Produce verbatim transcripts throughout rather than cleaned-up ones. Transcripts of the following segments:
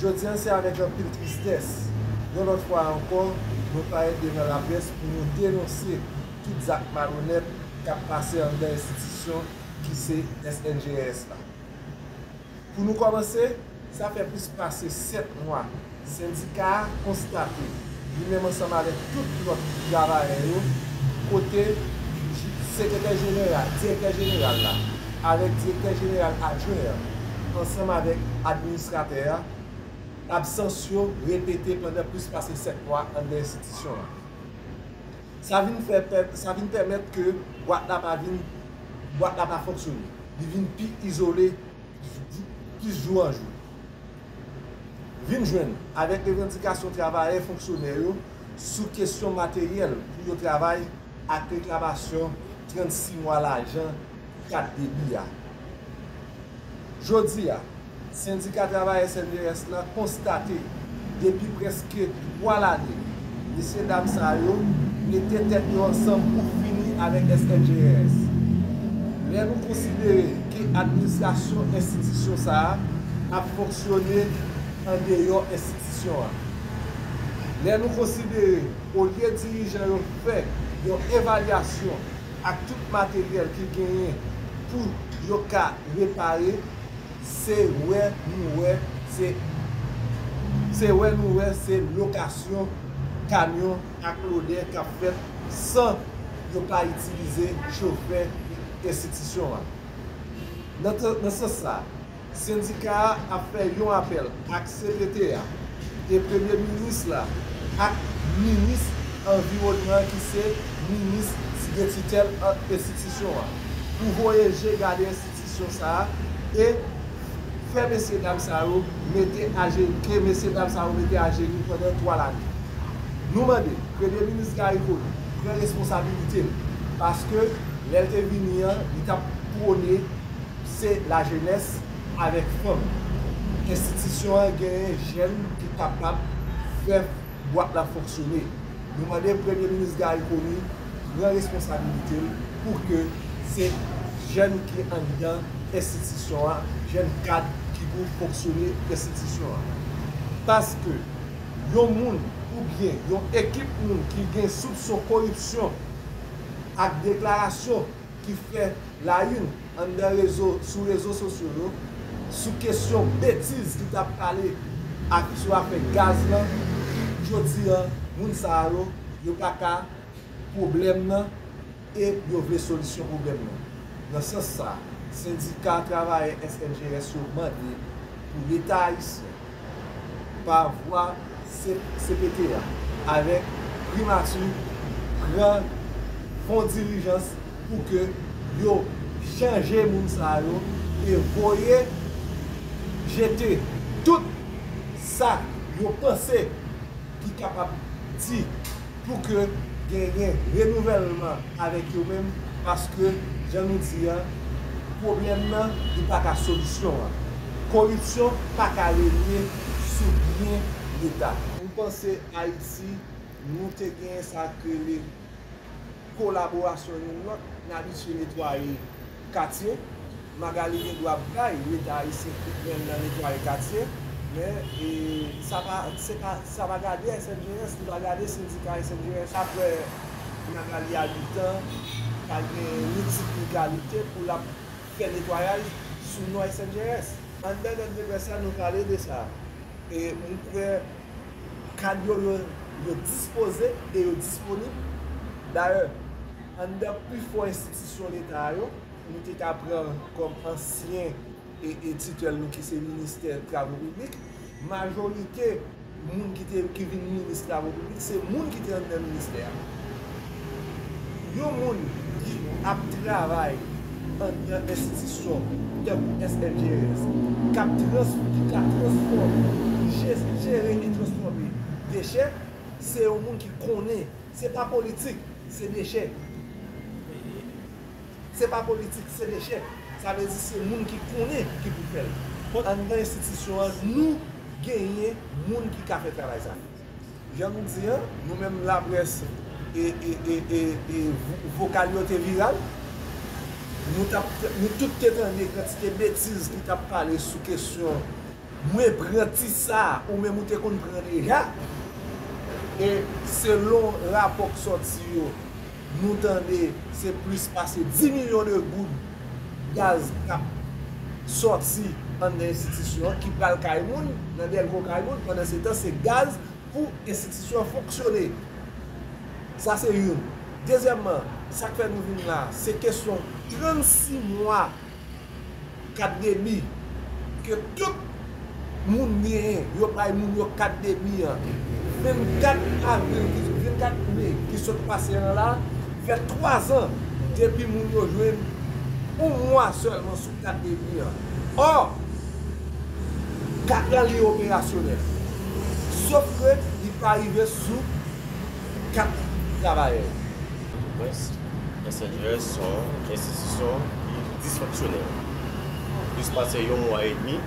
Jodi a, se avèk anpil tristès, yon lòt fwa ankò, nou parèt devan laprès pou nou denonse tout zak malonèt k ap pase anndan enstitisyon ki se S N G R S la. Pou nou kòmanse, sa fè plis pase sèt mwa sendika a konstate, li menm ansanm avèk tout lòt travayè yo, kote sekretè jeneral, direktè jeneral la, avèk direktè jeneral adjwen an, ansanm avèk administratè a, absans yo repete pandan plis pase sèt mwa anndan enstitisyon an. Sa vin fè, sa vin pèmèt ke bwat la pa vin, bwat la pa fonksyone. Li vin pi izole plis jou an jou. Vin jwenn avèk revandikasyon travayè fonksyonè yo sou kesyon materyèl pou yo travay ak reklamasyon trannsis mwa lajan kat debi a. Jodi a, sendika travayè S N G R S la konstate depi prèske twa lane, mesye dam sa yo mete tèt yo ansanm pou fini avèk S N G R S. Lè nou konsidere ke administrasyon enstitisyon sa a ap fonksyone andeyò enstitisyon an, lè nou konsidere olye dirijan yo fè yon evalyasyon ak tout materyèl ki genyen pou yo ka repare, se wè nou wè, se, se wè nou wè, se lokasyon kamyon ak lodè k ap fèt san yo pa itilize chofè enstitisyon an. Nan, nan sans sa a, sendika a ap fè yon apèl ak C P T a e Premye Minis la ak Minis Anviwònman an ki se minis de titèl enstitisyon an pou voye je gade enstitisyon sa a e fè mesye dam sa yo mete aje, ke mesye dam sa yo mete ajenou pandan twa lane. Nou mande Premye Minis Garry Conille pran responsabilite l, paske lè l te vini an, li t ap pwone se lajenès avèk fanm. Enstitisyon an genyen jèn ki kapab fè bwat la fonksyone. Nou mande Premye Minis Garry Conille pran responsabilite l pou ke se jèn ki anndan enstitisyon an, jèn kad ki pou fonksyone enstitisyon an. Paske yon moun oubyen yon ekip moun ki gen soupson koripsyon ak deklarasyon ki fè la une anndan rezo, sou rezo sosyo yo, sou kesyon betiz ki t ap pale ak, sou afè gaz lan, jodi a, moun sa yo, yo pa ka pwoblèm nan e yo vle solisyon pwoblèm nan. Nan sans sa, sendika travayè S N G R S yo mande pou Leta ayisyen, pa vwa C P T a, avèk Primati, pran fon dilijans pou ke yo chanje moun sa yo e voye jete tout sa yo panse ki kapab di pou ke genyen renouvèlman avèk yo menm, paske, jan nou di a, pwoblèm nan, li pa ka solisyon an. Koripsyon pa ka renye sou byen Leta. M panse Ayiti, nou te genyen sa k rele kolaborasyon youn lòt, n abitye netwaye katye. Magali gen dwa bay Leta ayisyen kout men nan netwaye katye, men e, sa pa, se pa, sa pa gade S N G R S, li pa gade sendika S N G R S. Apre Magali abitan, pa gen ni tip legalite pou l ap fè netwayaj sou non S N G R S. Anndan nòt de près la, nou pale de sa. E m kwè kad yo, yo, yo dispoze e yo disponib. Dayè, anndan pifò enstitisyon Leta yo, nou te ka pran kòm ansyen e, e titèl nou ki se ministè travo piblik, majorite moun ki te, ki vin minis travo piblik, se moun ki te anndan ministè a. Yon moun ki ap travay anndan enstitisyon tankou S N G R S, k ap trans-, ki ka transfòme, je-, jere e transfòme dechè, se yon moun ki konnen, se pa politik, se dechè. Se pa politik, se dechè. Sa vle di se moun ki konnen ki pou fè l. Anndan enstitisyon an, nou genyen moun ki ka fè travay sa. Jan nou di a, nou menm laprès e, e, e, e, e vo-, vokal yo te viral. Nou t ap, nou tout te tande kantite betiz ki t ap pale sou kesyon Mwen pran ti sa, ou menm ou te konn pran deja. E selon rapò k sòti yo, nou tande se plis pase dis milyon de goud gaz k ap sòti anndan enstitisyon an, ki pral kay moun, nan dèlko kay moun. Pandansetan, se gaz pou enstitisyon an fonksyone. Sa se youn. Dezyèmman, sa k fè nou vin la, se kesyon trannsis mwa kat debi ke tout moun genyen, yo bay moun yo kat debi an. Vennkat avril, ki, vennkat me ki sot pase an la, fè twa zan depi moun yo jwenn yon mwa sèlman sou kat debi an. Ò, kat la li operasyonèl. Sof ke li pa rive sou kat travayè yo. Pwens, S N G S se yon enstitisyon ki disfonksyonèl. Plis pase yon mwa edmi,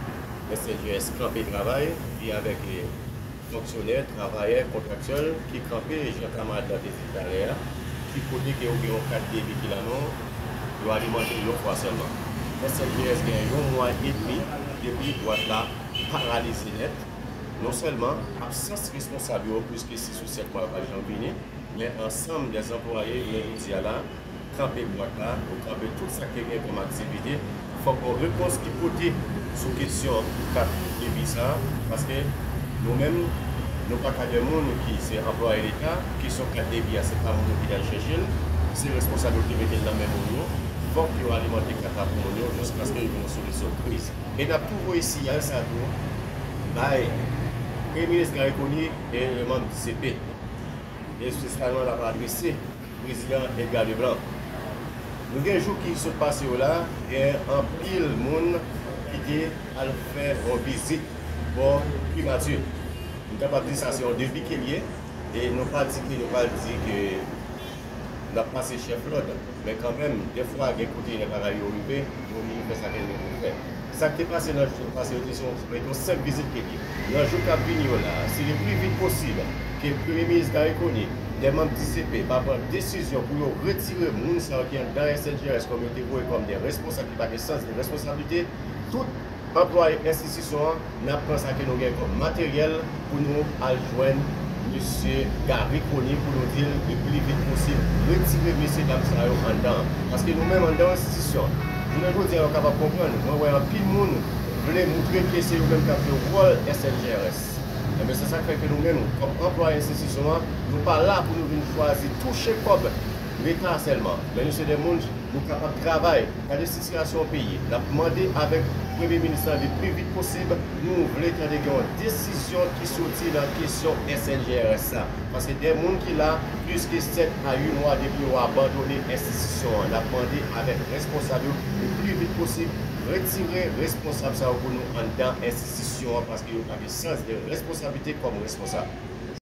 S N G S kanpe travay, li avèk, eh, fonksyonè, travayè, kontraktyèl ki kanpe, jan kamarad la te di talè a, ki kote ke ou gen yon kat debi ki la non, yo alimante l yon fwa sèlman. S N G S gen yon mwa edmi depi bwat la paralize nèt. Non sèlman absans responsab yo, pliske sis ou sèt mwa yo pa janm vini, men ansanm dè anplwaye, jounen jodi a la, kanpe bwat la, yo kanpe tout sa k te gen kòm aktivite. Fòk yon repons ki pote sou kesyon kat debi sa a, paske nou menm, nou pa ka de moun ki se anplwaye Leta, kesyon kat debi a, se pa moun yo ki t al chèche l, se responsab yo ki mete l nan men moun yo. Fòk yo alimante kat la pou moun yo, jiskaske yo jwenn yon solisyon kriz. E n ap tou voye siyal sa tou bay Premye Minis Garry Conille e manm D C P. Espesyalman, l ap adrese Prezidan Edgar Leblanc. Nou gen jou ki sot pase yo la, gen anpil moun ki te al fè yon vizit bò Primati. M kapab di sa se yon debi ke l ye, e nou pa di ke nou pral di ke n ap pase chèf lòd. Men kanmenm, dèfwa, gen kote lè bagay yo rive, nou vini fè sa ke nou vle fè. Sa k te pase nan jou k pase yo te se yon, se yon senp vizit ke li. Nan jou k ap vini yo la, si le pli vit posib, ke Premye Minis Garry Conille, de manm D C P, pa pran desizyon pou yo retire moun sa yo ki anndan S N G R S kòm yo te voye kòm de responsab ki pa gen sans de responsablite, tout anplwaye enstitisyon an, n ap pran sa ke nou gen kòm materyèl pou nou al jwenn mesye Garry Conille pou nou di l le pli vit posib, retire mesye dam sa yo anndan. Paske nou menm anndan yon enstitisyon, jounen jodi a, yo kapab konprann, mwen wè anpil moun vle moutre ke se yo menm k ap jwe wòl S N G R S. Enben, se sa k fè ke nou menm, kòm anplwaye enstitisyon an, nou pa la pou nou vin chwazi touche kòb Leta sèlman. Men nou se de moun, nou kapab travay. Gade sitiyasyon peyi. N ap mande avèk Premye Minis lan le pli vit posib, nou vle tande gen yon desizyon ki soti nan kesyon S N G R S la. Paske de moun ki la plis ke sèt a uit mwa depi yo abandone enstitisyon an. N ap mande avèk responsab yo le pli vit posib, retire responsab sa yo pou nou anndan enstitisyon an, paske yo pa gen sans de responsablite kòm responsab.